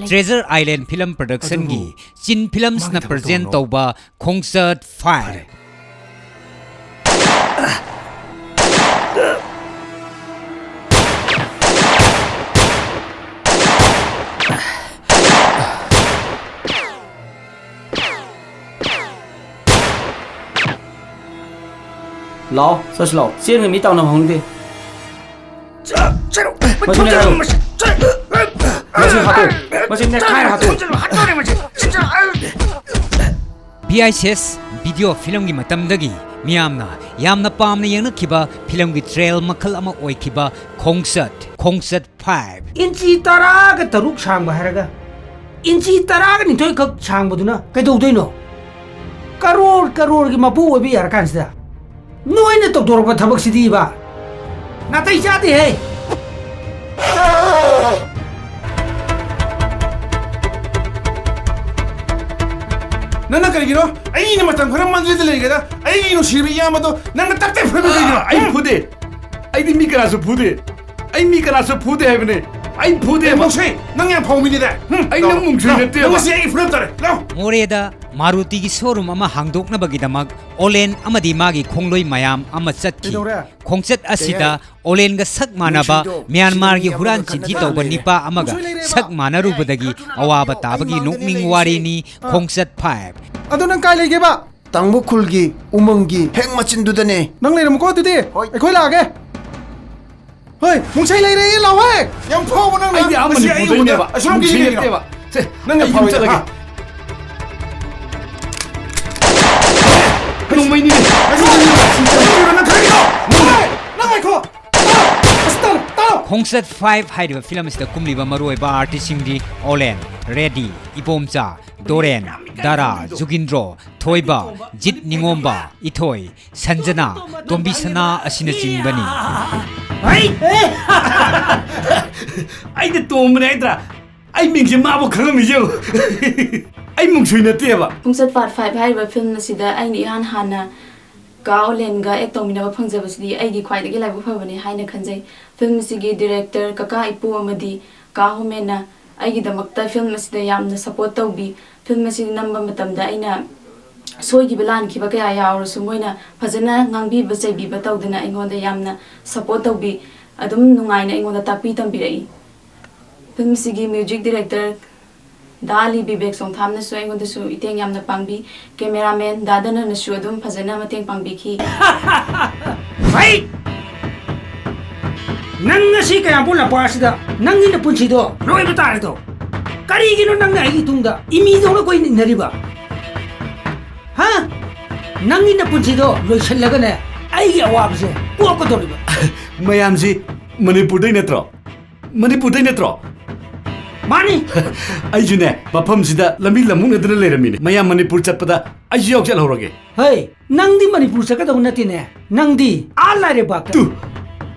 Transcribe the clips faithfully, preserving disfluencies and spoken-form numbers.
Treasure Island Film Production-ꯒꯤ ꯑꯗꯨꯕꯨ ꯆꯤꯟ Films-ꯅ ꯃꯥꯒꯤ ꯊꯕꯛ present ꯇꯧꯔꯣ꯫ ꯇꯧꯕ ꯈꯣꯡꯆꯠ ꯐꯥꯏꯚ꯫ ꯐꯔꯦ꯫ ꯂꯥꯛꯑꯣ, ꯆꯠꯁꯤ ꯂꯥꯛꯑꯣ꯫ ꯆꯦꯟꯒ ꯃꯤ ꯇꯥꯎꯅꯕ ꯍꯧꯅꯗꯦ꯫ ꯆꯠꯂꯣ꯫ ꯃꯁꯤ ꯅꯦꯠꯈꯥꯏꯔꯣ꯫ ꯃꯁꯤ ꯍꯥꯠꯇꯣꯛ꯫ ꯃꯁꯤ ꯅꯦꯠꯈꯥꯏꯔ ꯍꯥꯠꯇꯣꯛ꯫ ꯆꯠꯂꯣ, ꯍꯥꯠꯇꯣꯛꯑꯦ ꯃꯁꯤ꯫ ꯆꯠꯂꯣ꯫ V I C S video film-ꯒꯤ ꯃꯇꯝꯗꯒꯤ ꯃꯤꯌꯥꯝꯅ ꯌꯥꯝꯅ ꯄꯥꯝꯅ ꯌꯦꯡꯅꯈꯤꯕ film-ꯒꯤ trail ꯃꯈꯜ ꯑꯃ ꯑꯣꯏꯈꯤꯕ ꯈꯣꯡꯆꯠ, ꯈꯣꯡꯆꯠ ꯐꯥꯏꯚ꯫ ꯏꯟꯆꯤ ꯇꯔꯥꯒ ꯇꯔꯨꯛ ꯁꯥꯡꯕ ꯍꯥꯏꯔꯒ ꯏꯟꯆꯤ ꯇꯔꯥꯒ ꯅꯤꯊꯣꯏ ꯈꯛ ꯁꯥꯡꯕꯗꯨꯅ ꯀꯩꯗꯧꯗꯣꯏꯅꯣ? ꯀꯔꯣꯔ ꯀꯔꯣꯔꯒꯤ ꯃꯄꯨ ꯑꯣꯏꯕ ꯌꯥꯔꯀꯥꯟꯁꯤꯗ ꯅꯣꯏꯅ ꯇꯧꯊꯣꯔꯛꯄ ꯊꯕꯛꯁꯤꯗꯤꯕ ꯅꯥꯇꯩ ꯆꯥꯗꯦꯍꯦ! ꯅꯪꯅ ꯀꯔꯤꯒꯤꯅꯣ ꯑꯩꯅ ꯃꯇꯝ ꯈꯔ ꯃꯟꯗ꯭ꯔꯤꯗ ꯂꯩꯒꯦꯗ ꯑꯩꯒꯤ ꯅꯨꯡꯁꯤꯕ ꯏꯌꯥꯝꯕꯗꯣ ꯅꯪꯅ ꯇꯞ ꯇꯞ ꯐꯨꯔꯝꯃꯤ ꯀꯩꯒꯤꯅꯣ? ꯑꯩ ꯐꯨꯗꯦ꯫ ꯑꯩꯗꯤ ꯃꯤ ꯀꯅꯥꯁꯨ ꯐꯨꯗꯦ꯫ ꯑꯩ ꯃꯤ ꯀꯅꯥꯁꯨ ꯐꯨꯗꯦ ꯍꯥꯏꯕꯅꯦ꯫ ꯑꯩ ꯐꯨꯗꯦ꯫ ꯑꯦ, ꯃꯣꯡꯁꯩ, ꯅꯪ ꯌꯥꯝ ꯐꯥꯎꯃꯤꯅꯤꯗ꯫ ꯍꯨꯝ, ꯑꯩ ꯅꯪ ꯂꯥꯎ, ꯃꯣꯡꯁꯩ ꯂꯥꯎ, ꯅꯠꯇꯦꯕ꯫ ꯅꯪ ꯉꯁꯤ ꯑꯩꯒꯤ ꯐꯨꯔꯝ ꯇꯥꯔꯦ꯫ ꯂꯥꯎ꯫ ꯃꯣꯔꯦꯗ ꯃꯥꯔꯨꯇꯤꯒꯤ showroom ꯑꯃ ꯍꯥꯡꯗꯣꯛꯅꯕꯒꯤꯗꯃꯛ ꯑꯣꯂꯦꯟ ꯑꯃꯗꯤ ꯃꯥꯒꯤ ꯈꯣꯡꯂꯣꯏ ꯃꯌꯥꯝ ꯑꯃ ꯆꯠꯈꯤ꯫ ꯀꯩꯗꯧꯔꯦ? ꯈꯣꯡꯆꯠ ꯑꯁꯤꯗ ꯀꯩ ꯍꯥꯏ? ꯑꯣꯂꯦꯟꯒ ꯁꯛ ꯃꯥꯟꯅꯕ ꯅꯨꯡꯁꯤꯠꯇꯣ ꯃ꯭ꯌꯥꯟꯃꯥꯔꯒꯤ ꯅꯨꯡꯁꯤꯠꯅ ꯍꯨꯔꯥꯟ ꯌꯥꯝꯅ ꯆꯤꯟꯊꯤ ꯈꯠꯅ ꯇꯧꯕ ꯇꯥꯔꯦ꯫ ꯅꯤꯄꯥ ꯑꯃꯒ ꯅꯨꯡꯁꯤꯠ ꯂꯩꯔꯦꯕ꯫ ꯁꯛ ꯃꯥꯟꯅꯔꯨꯕꯗꯒꯤ ꯈꯠꯅ ꯑꯋꯥꯕ ꯇꯥꯔꯦ꯫ ꯇꯥꯕꯒꯤ ꯑꯩ ꯅꯣꯛꯅꯤꯡ ꯃꯥꯡꯗꯅꯦ ꯋꯥꯔꯤꯅꯤ꯫ ꯑꯥ꯫ ꯈꯣꯡꯆꯠ ꯐꯥꯏꯚ꯫ ꯑꯗꯣ ꯅꯪ ꯀꯥꯏ ꯂꯩꯒꯦꯕ? ꯇꯥꯡꯕ ꯈꯨꯜꯒꯤ ꯎꯃꯪꯒꯤ ꯍꯦꯛ ꯃꯆꯤꯟꯗꯨꯗꯅꯦ꯫ ꯅꯪ ꯂꯩꯔꯝꯃꯨꯀꯣ ꯑꯗꯨꯗꯤ꯫ ꯍꯣꯏ꯫ ꯑꯩꯈꯣꯏ ꯂꯥꯛꯑꯒꯦ꯫ ꯍꯣꯏ, ꯃꯨꯡꯁꯩ ꯂꯩꯔꯦ, ꯂꯥꯛꯑꯣꯍꯦ꯫ ꯌꯥꯝ ꯐꯥꯎꯕ ꯅꯪꯅ꯫ ꯑꯩꯗꯤ ꯑꯥ ꯃꯁꯤ ꯑꯩ ꯃꯅꯤꯄꯨꯔꯗꯩꯅꯦꯕ꯫ ꯎꯅ-, ꯑꯁꯣꯝꯒꯤ ꯃꯨꯡꯁꯩ ꯌꯦꯡꯉꯤꯔꯣ? ꯅꯠꯇꯦꯕ꯫ ꯁꯦ, ꯅꯪ ꯌꯥꯝ ꯑꯩ ꯌꯨꯝ ꯐꯥꯎꯕ ꯆꯠꯂꯒꯦ꯫ ꯍꯥ? ꯅꯣꯡꯃꯩꯅꯤꯅꯦ꯫ ꯑꯁꯤ ꯅꯪ ꯀꯔꯤꯅꯣ? ꯅꯪ ꯀꯔꯤꯅꯣ? ꯅꯪ ꯉꯥꯏꯈꯣ꯫ ꯇꯥꯎ! ꯑꯁ, ꯇꯥꯎ! ꯇꯥꯎ! ꯈꯣꯡꯆꯠ ꯐꯥꯏꯚ ꯍꯥꯏꯔꯤꯕ film ꯑꯁꯤꯗ ꯀꯨꯝꯂꯤꯕ ꯃꯔꯨꯑꯣꯏꯕ artist-ꯁꯤꯡꯗꯤ ꯑꯣꯂꯦꯟ, ꯔꯦꯗꯤ, ꯏꯕꯣꯝꯆꯥ, ꯗꯣꯔꯦꯟ, ꯗꯥꯔꯥ, ꯖꯨꯒꯤꯟꯗ꯭ꯔꯣ, ꯊꯣꯏꯕ, ꯖꯤꯠ ꯅꯤꯉꯣꯝꯕ, ꯏꯊꯣꯏ, ꯁꯟꯖꯅꯥ, ꯇꯣꯝꯕꯤ ꯁꯅꯥ ꯑꯁꯤꯅꯆꯤꯡꯕꯅꯤ꯫ ꯍꯩ! ꯑꯩꯅ ꯇꯣꯝꯕꯅꯦ ꯍꯥꯏꯗ꯭ꯔꯥ? ꯑꯩ ꯃꯤꯡꯁꯦ ꯃꯥꯕꯨ ꯈꯪꯉꯝꯃꯤꯁꯦ ꯌꯦꯡꯉꯨ꯫ ꯑꯩ ꯃꯨꯡꯁꯨꯏ ꯅꯠꯇꯦꯕ꯫ ꯈꯣꯡꯆꯠ part five ꯍꯥꯏꯔꯤꯕ film ꯑꯁꯤꯗ ꯑꯩꯅ ꯏꯍꯥꯟ ꯍꯥꯟꯅ ꯀꯥ ꯑꯣꯂꯦꯟꯒ act ꯇꯧꯃꯤꯟꯅꯕ ꯐꯪꯖꯕꯁꯤꯗꯤ ꯑꯩꯒꯤ ꯈ꯭ꯋꯥꯏꯗꯒꯤ ꯂꯥꯏꯕꯛ ꯐꯕꯅꯤ ꯍꯥꯏꯅ ꯈꯟꯖꯩ꯫ Film ꯑꯁꯤꯒꯤ director ꯀꯀꯥ ꯏꯄꯨ ꯑꯃꯗꯤ ꯀꯥ ꯍꯣꯃꯦꯟꯅ ꯑꯩꯒꯤꯗꯃꯛꯇ ꯐꯤꯂꯝ ꯑꯁꯤꯗ ꯌꯥꯝꯅ ꯁꯄꯣꯔꯠ ꯇꯧꯕꯤ꯫ ꯐꯤꯂꯝ ꯑꯁꯤ ꯅꯝꯕ ꯃꯇꯝꯗ ꯑꯩꯅ ꯁꯣꯏꯈꯤꯕ ꯂꯥꯟꯈꯤꯕ ꯀꯌꯥ ꯌꯥꯎꯔꯁꯨ ꯃꯣꯏꯅ ꯐꯖꯅ ꯉꯥꯡꯕꯤꯕ ꯆꯩꯕꯤꯕ ꯇꯧꯗꯅ ꯑꯩꯉꯣꯟꯗ ꯌꯥꯝꯅ ꯁꯄꯣꯔꯠ ꯇꯧꯕꯤ꯫ ꯑꯗꯨꯝ ꯅꯨꯡꯉꯥꯏꯅ ꯑꯩꯉꯣꯟꯗ ꯇꯥꯛꯄꯤ ꯇꯝꯕꯤꯔꯛꯏ꯫ ꯐꯤꯂꯝꯁꯤꯒꯤ ꯃ꯭ꯌꯨꯖꯤꯛ ꯗꯤꯔꯦꯛꯇꯔ ꯗꯥ ꯑꯂꯤ ꯕꯤꯕꯦꯛ ꯆꯣꯡꯊꯥꯝꯅꯁꯨ ꯑꯩꯉꯣꯟꯗꯁꯨ ꯏꯇꯦꯡ ꯌꯥꯝꯅ ꯄꯥꯡꯕꯤ꯫ ꯀꯦꯃꯦꯔꯥꯃꯦꯟ ꯗꯥ ꯗꯅꯅꯁꯨ ꯑꯗꯨꯝ ꯐꯖꯅ ꯃꯇꯦꯡ ꯄꯥꯡꯕꯤꯈꯤ꯫ ꯍꯩ! ꯅꯪ ꯉꯁꯤ ꯀꯌꯥꯝꯕꯨ ꯂꯝꯄꯥꯛ ꯑꯁꯤꯗ ꯅꯪꯒꯤ ꯅꯄꯨꯟꯁꯤꯗꯣ ꯂꯣꯏꯕ ꯇꯥꯔꯦꯗꯣ? ꯀꯔꯤꯒꯤꯅꯣ ꯅꯪꯅ ꯑꯩꯒꯤ ꯇꯨꯡꯗ ꯏꯃꯤꯗꯧꯅ ꯀꯣꯏꯅ ꯏꯟꯅꯔꯤꯕ? ꯍꯥ? ꯅꯪꯒꯤ ꯅꯄꯨꯟꯁꯤꯗꯣ ꯂꯣꯏꯁꯤꯜꯂꯒꯅꯦ ꯑꯩꯒꯤ ꯑꯋꯥꯕꯁꯦ ꯀꯣꯛꯀꯗꯧꯔꯤꯕ꯫ ꯃꯌꯥꯝꯁꯤ ꯃꯅꯤꯄꯨꯔꯗꯩ ꯅꯠꯇ꯭ꯔꯣ? ꯃꯅꯤꯄꯨꯔꯗꯩ ꯅꯠꯇ꯭ꯔꯣ? ꯃꯥꯅꯤ꯫ ꯑꯩꯁꯨꯅꯦ ꯃꯐꯝꯁꯤꯗ ꯂꯝꯕꯤ ꯂꯝꯃꯨꯛꯅꯗꯅ ꯂꯩꯔꯝꯃꯤꯅꯦ꯫ ꯃꯌꯥꯝ ꯃꯅꯤꯄꯨꯔ ꯆꯠꯄꯗ ꯑꯩꯁꯨ ꯌꯥꯎ ꯆꯠꯍꯧꯔꯒꯦ꯫ ꯍꯩ, ꯅꯪꯗꯤ ꯃꯅꯤꯄꯨꯔ ꯆꯠꯀꯗꯧ ꯅꯠꯇꯦꯅꯦ꯫ ꯅꯪꯗꯤ ꯑꯥ ꯂꯥꯏꯔꯩꯕꯥꯛꯇ꯫ ꯇꯨ,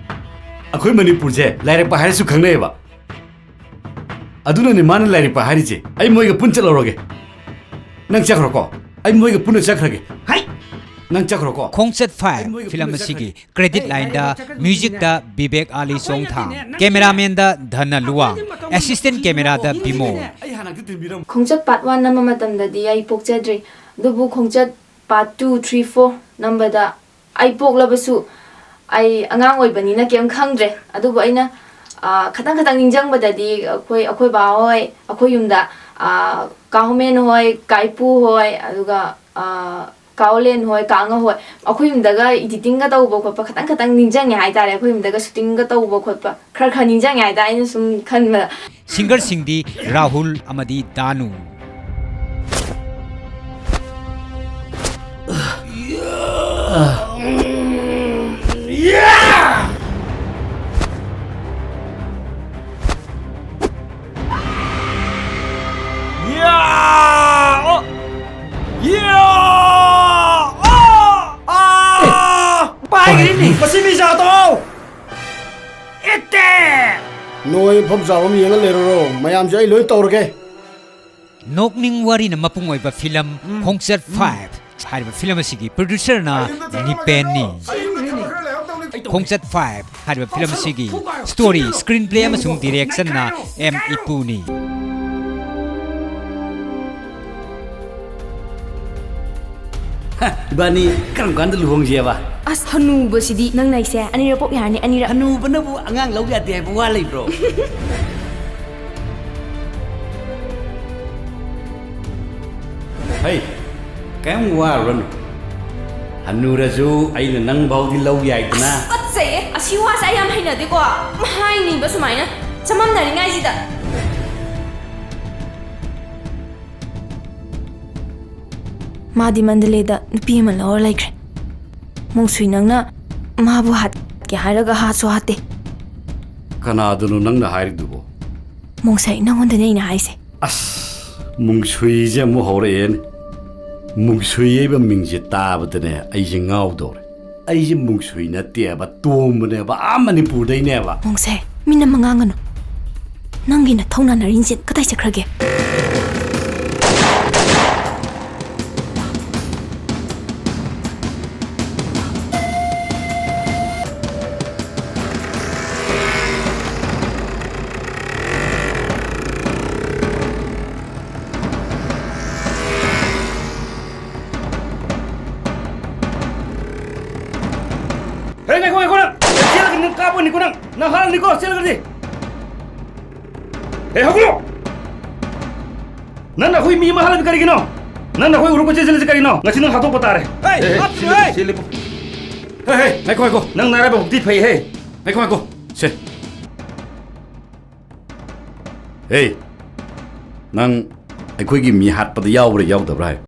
ꯑꯩꯈꯣꯏ ꯃꯅꯤꯄꯨꯔꯁꯦ ꯂꯥꯏꯔꯛꯄ ꯍꯥꯏꯔꯁꯨ ꯈꯪꯅꯩꯌꯦꯕ꯫ ꯑꯗꯨꯅꯅꯦ ꯃꯥꯅ ꯂꯥꯏꯔꯛꯄ ꯍꯥꯏꯔꯤꯁꯦ꯫ ꯑꯩ ꯃꯣꯏꯒ ꯄꯨꯟ ꯆꯠꯍꯧꯔꯒꯦ꯫ ꯅꯪ ꯆꯠꯈ꯭ꯔꯣꯀꯣ꯫ ꯑꯩ ꯃꯣꯏꯒ ꯄꯨꯟꯅ ꯆꯠꯈ꯭ꯔꯒꯦ꯫ ꯍꯩ! ꯅꯪ ꯆꯠꯈ꯭ꯔꯣꯀꯣ꯫ ꯈꯣꯡꯆꯠ ꯐꯥꯏꯚ ꯐꯤꯂꯝ ꯑꯁꯤꯒꯤ ꯀ꯭ꯔꯦꯗꯤꯠ ꯂꯥꯏꯟꯗ ꯃ꯭ꯌꯨꯖꯤꯛꯇ ꯕꯤꯕꯦꯛ ꯑꯂꯤ ꯆꯣꯡꯊꯥꯝ, ꯀꯦꯃꯦꯔꯥꯃꯦꯟꯗ ꯙꯅ ꯂꯨꯋꯥꯡ, ꯑꯦꯁꯤꯁꯇꯦꯟ ꯀꯦꯃꯦꯔꯥꯗ ꯕꯤꯃꯣꯜ, ꯑꯩ ꯍꯥꯟꯅ ꯑꯝꯇ ꯊꯤꯟꯕꯤꯔꯝꯃꯨ꯫ ꯈꯣꯡꯆꯠ ꯄꯥꯔꯠ ꯋꯥꯟ ꯅꯝꯕ ꯃꯇꯝꯗꯗꯤ ꯑꯩ ꯄꯣꯛꯆꯗ꯭ꯔꯤ꯫ ꯑꯗꯨꯕꯨ ꯈꯣꯡꯆꯠ ꯄꯥꯔꯠ ꯇꯨ, ꯊ꯭ꯔꯤ, ꯐꯣꯔ ꯅꯝꯕꯗ ꯑꯩ ꯄꯣꯛꯂꯕꯁꯨ ꯑꯩ ꯑꯉꯥꯡ ꯑꯣꯏꯕꯅꯤꯅ ꯀꯩꯝ ꯈꯪꯗ꯭ꯔꯦ꯫ ꯑꯗꯨꯕꯨ ꯑꯩꯅ, ꯑ, ꯈꯇꯪ ꯈꯇꯪ ꯅꯤꯡꯁꯤꯡꯕꯗꯗꯤ ꯑꯩꯈꯣꯏ, ꯑꯩꯈꯣꯏ ꯕꯥ ꯍꯣꯏ, ꯑꯩꯈꯣꯏ ꯌꯨꯝꯗ, ꯑ, ꯀꯥ ꯍꯨꯃꯦꯟ ꯍꯣꯏ, ꯀꯥ ꯏꯄꯨ ꯍꯣꯏ, ꯑꯗꯨꯒ, ꯑ, ꯀꯥ ꯑꯣꯂꯦꯟ ꯍꯣꯏ, ꯀꯥ ꯑꯉꯥ ꯍꯣꯏ, ꯑꯩꯈꯣꯏ ꯌꯨꯝꯗꯒ ꯏꯗꯤꯇꯤꯡꯒ ꯇꯧꯕ ꯈꯣꯠꯄ ꯈꯇꯪ ꯈꯇꯪ ꯅꯤꯡꯁꯤꯡꯉꯦ ꯍꯥꯏꯇꯥꯔꯦ꯫ ꯑꯩꯈꯣꯏ ꯌꯨꯝꯗꯒ ꯁꯨꯇꯤꯡꯒ ꯇꯧꯕ ꯈꯣꯠꯄ ꯈꯔ ꯈꯔ ꯅꯤꯡꯁꯤꯡꯉꯦ ꯍꯥꯏꯇꯥꯔꯦ, ꯑꯩꯅ ꯁꯨꯝ ꯈꯟꯕꯗ꯫ ꯁꯤꯡꯒꯔꯁꯤꯡꯗꯤ ꯔꯥꯍꯨꯜ ꯑꯃꯗꯤ ꯗꯥꯅꯨ꯫ ꯄꯥꯏꯈ꯭ꯔꯤꯅꯤ꯫ ꯃꯁꯤ ꯃꯤꯖꯥꯗꯣ! ꯑꯦꯇꯦ! ꯅꯣꯏ ꯃꯐꯝ ꯆꯥꯕ ꯑꯃ ꯌꯦꯡꯉ ꯂꯩꯔꯨꯔꯣ꯫ ꯃꯌꯥꯝꯁꯦ ꯑꯩ ꯂꯣꯏ ꯇꯧꯔꯒꯦ꯫ ꯅꯣꯛꯅꯤꯡ ꯋꯥꯔꯤꯅ ꯃꯄꯨꯡ ꯑꯣꯏꯕ ꯐꯤꯂꯝ ꯈꯣꯡꯆꯠ ꯐꯥꯏꯚ ꯍꯥꯏꯔꯤꯕ ꯐꯤꯂꯝ ꯑꯁꯤꯒꯤ ꯄ꯭ꯔꯣꯗ꯭ꯌꯨꯁꯔꯅ ꯅꯤꯄꯦꯟꯅꯤ꯫ ꯈꯣꯡꯆꯠ ꯐꯥꯏꯚ ꯍꯥꯏꯔꯤꯕ ꯐꯤꯂꯝ ꯑꯁꯤꯒꯤ ꯁ꯭ꯇꯣꯔꯤ, ꯁ꯭ꯀ꯭ꯔꯤꯟ ꯄ꯭ꯂꯦ ꯑꯃꯁꯨꯡ ꯗꯤꯔꯦꯛꯁꯟꯅ ꯑꯦꯝ ꯏꯄꯨꯅꯤ꯫ ꯍ, ꯏꯕꯥꯅꯤ ꯀꯔꯝ ꯀꯥꯟꯗ ꯂꯨꯍꯣꯡꯁꯦꯕ? ꯑꯁ, ꯍꯅꯨꯕꯁꯤꯗꯤ ꯅꯪ ꯂꯩꯁꯦ ꯑꯅꯤꯔꯛ ꯄꯣꯛ ꯌꯥꯔꯅꯤ, ꯑꯅꯤꯔꯛ꯫ ꯍꯅꯨꯕꯅꯕꯨ ꯑꯉꯥꯡ ꯂꯧ ꯌꯥꯗꯦ ꯍꯥꯏꯕ ꯋꯥ ꯂꯩꯕ꯭ꯔꯣ? ꯍꯩ, ꯀꯩꯝ ꯋꯥꯔꯨꯔꯅꯨ꯫ ꯍꯅꯨꯔꯁꯨ ꯑꯩꯅ ꯅꯪ ꯐꯥꯎꯗꯤ ꯂꯧ ꯌꯥꯏꯗꯅ꯫ ꯑꯁ, ꯇꯨꯀꯠꯆꯩꯌꯦ꯫ ꯑꯁꯤ ꯋꯥꯁꯦ ꯑꯩ ꯌꯥꯝ ꯍꯩꯅꯗꯦꯀꯣ꯫ ꯍꯥꯏꯅꯤꯡꯕ ꯁꯨꯃꯥꯏꯅ ꯆꯃꯝꯅꯔꯤꯉꯥꯏꯁꯤꯗ꯫ ꯃꯥꯗꯤ ꯃꯟꯗꯂꯦꯗ ꯅꯨꯄꯤ ꯑꯃ ꯂꯧꯔ ꯂꯩꯈ꯭ꯔꯦ꯫ ꯃꯣꯡꯁꯨꯏ, ꯅꯪꯅ ꯃꯥꯕꯨ ꯍꯥꯠꯀꯦ ꯍꯥꯏꯔꯒ ꯍꯥꯠꯁꯨ ꯍꯥꯠꯇꯦ꯫ ꯀꯅꯥꯗꯅꯣ ꯅꯪꯅ ꯍꯥꯏꯔꯤꯗꯨꯕꯣ? ꯃꯣꯡꯁꯩ, ꯅꯪꯉꯣꯟꯗꯅꯦ ꯑꯩꯅ ꯍꯥꯏꯁꯦ꯫ ꯑꯁ, ꯃꯨꯡꯁꯨꯏꯁꯦ ꯑꯃꯨꯛ ꯍꯧꯔꯛꯑꯦꯅꯦ꯫ ꯃꯨꯡꯁꯨꯏ ꯍꯥꯏꯕ ꯃꯤꯡꯁꯦ ꯇꯥꯕꯗꯅꯦ ꯑꯩꯁꯦ ꯉꯥꯎꯗꯧꯔꯦ꯫ ꯑꯩꯁꯦ ꯃꯨꯡꯁꯨꯏ ꯅꯠꯇꯦꯕ, ꯇꯣꯝꯕꯅꯦꯕ, ꯑꯥ ꯃꯅꯤꯄꯨꯔꯗꯩꯅꯦꯕ꯫ ꯃꯣꯡꯁꯩ, ꯃꯤꯅ ꯑꯃ ꯉꯥꯡꯒꯅꯨ꯫ ꯅꯪꯒꯤ ꯅꯊꯧ ꯅꯥꯟꯅꯔꯤꯟꯁꯦ ꯀꯗꯥꯏ ꯆꯠꯈ꯭ꯔꯒꯦ? ꯍꯦ, ꯉꯥꯏꯈꯣ, ꯉꯥꯏꯈꯣ, ꯅꯪ! ꯆꯦꯜꯂꯒ ꯅꯪ ꯀꯥꯞꯄꯅꯤꯀꯣ ꯅꯪ! ꯅꯪ ꯍꯥꯠꯂꯅꯤꯀꯣ, ꯆꯦꯜꯂꯒꯗꯤ! ꯍꯦ, ꯍꯧꯒꯠꯂꯣ! ꯅꯪꯅ ꯑꯩꯈꯣꯏ ꯃꯤ ꯑꯃ ꯍꯥꯠꯂꯝꯃꯤ ꯀꯔꯤꯒꯤꯅꯣ? ꯅꯪꯅ ꯑꯩꯈꯣꯏ ꯎꯔꯨꯀ ꯆꯦꯟꯁꯤꯜꯂꯤꯁꯦ ꯀꯔꯤꯅꯣ? ꯉꯁꯤ ꯅꯪ ꯍꯥꯠꯇꯣꯛꯄ ꯇꯥꯔꯦ꯫ ꯍꯦ, ꯍꯦ, ꯍꯥꯠꯀꯅꯨ, ꯁꯤ, ꯍꯦ! ꯁꯤ ꯂꯦꯞꯄꯨ꯫ ꯍꯦ, ꯍꯦ, ꯉꯥꯏꯈꯣ, ꯉꯥꯏꯈꯣ꯫ ꯅꯪ ꯅꯔꯥꯏꯕꯛꯇꯤ ꯐꯩꯍꯦ꯫ ꯉꯥꯏꯈꯣ, ꯉꯥꯏꯈꯣ꯫ ꯁꯦ꯫ ꯍꯦ, ꯅꯪ ꯑꯩꯈꯣꯏꯒꯤ ꯃꯤ ꯍꯥꯠꯄꯗ ꯌꯥꯎꯕ꯭ꯔꯥ ꯌꯥꯎꯗꯕ꯭ꯔꯥ ꯍꯥꯏꯌꯨ꯫